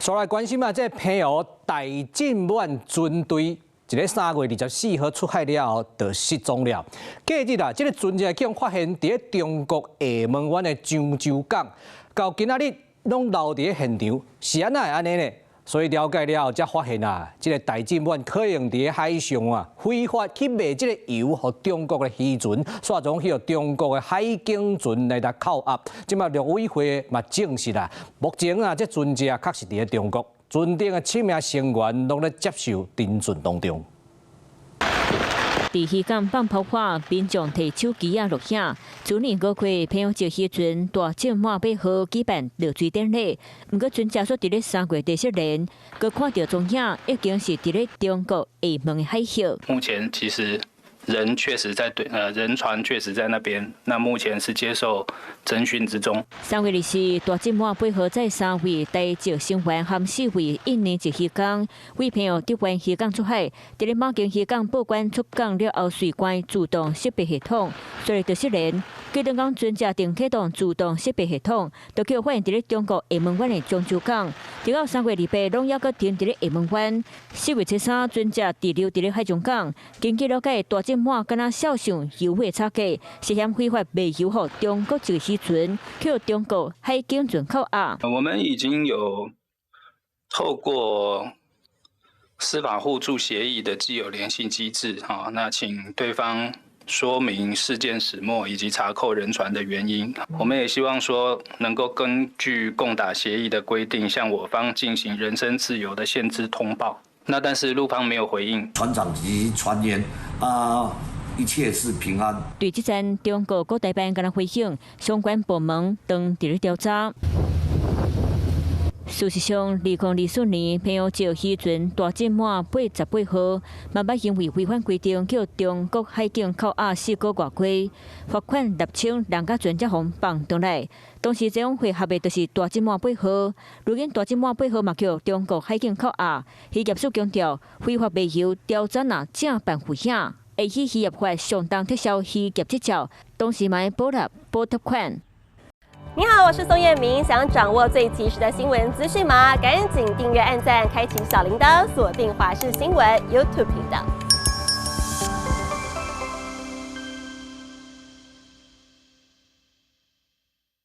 煞來關心啊，這個澎湖大進滿船隊，一个3月24號出海了後就失蹤了。隔日啊，這个船隻予發現佇咧中國廈門灣的漳州港，到今仔日攏留佇咧現場，是按怎會按呢呢？所以了解了後，才發現啊，這个大進滿可能佇咧海上啊，非法去賣這个油予中國的漁船，煞總予中國的海警船來共扣押。這馬陸委會嘛證實啊，目前啊，這船隻確實佇咧中國，船頂的7名成員攏咧接受偵訊當中。佇漁港放炮火，民眾提手機仔錄影。去年5月，澎湖籍漁船大進滿八號舉辦落水典禮，毋過船隻煞佇咧3月底失聯，閣看著蹤影，已經是佇咧中國廈門的海域。目前其實人確實在對，人船確實在那邊。那目前是接受偵訊之中。3月24，大進滿八號載三位台籍成員含四位印尼籍漁工，為澎湖德灣漁港出海，佇咧馬公漁港報關出港了後，隨關自動識別系統，所以就失聯。隔兩工船隻定啟動自動識別系統，就予發現佇咧中國廈門灣的漳州港。直到3月28，攏猶閣停佇咧廈門灣。4月23，船隻滯留佇咧海中港。根據了解，大進滿敢若銷售油貨差價，涉嫌非法賣油予中國籍漁船，予中國海警船扣押。我們已經有透過司法互助協議的既有聯繫機制，哈，那請對方說明事件始末以及查扣人船的原因。我們也希望說能夠根據共打協議的規定，向我方進行人身自由的限制通報。那但是陸方沒有回應。船長及船員啊，一切是平安。對這陣，中國國台辦敢若回應，相關部門正佇咧調查。事實上，2024年，澎湖籍漁船大進滿88號，嘛捌因為違反規定，予中國海警扣押4個外幾，罰款6000，人佮船隻予放轉來。當時這種會合的就是大進滿八號，如今大進滿八號嘛予中國海警扣押，漁業署強調，非法賣油調查若正辦有影，會依漁業法相當撤銷漁業執照，同時嘛會保納補貼款。你好，我是宋燕明。想掌握最及時的新聞資訊嗎？趕緊訂閱、按讚、開啟小鈴鐺，鎖定華視新聞 YouTube 頻道。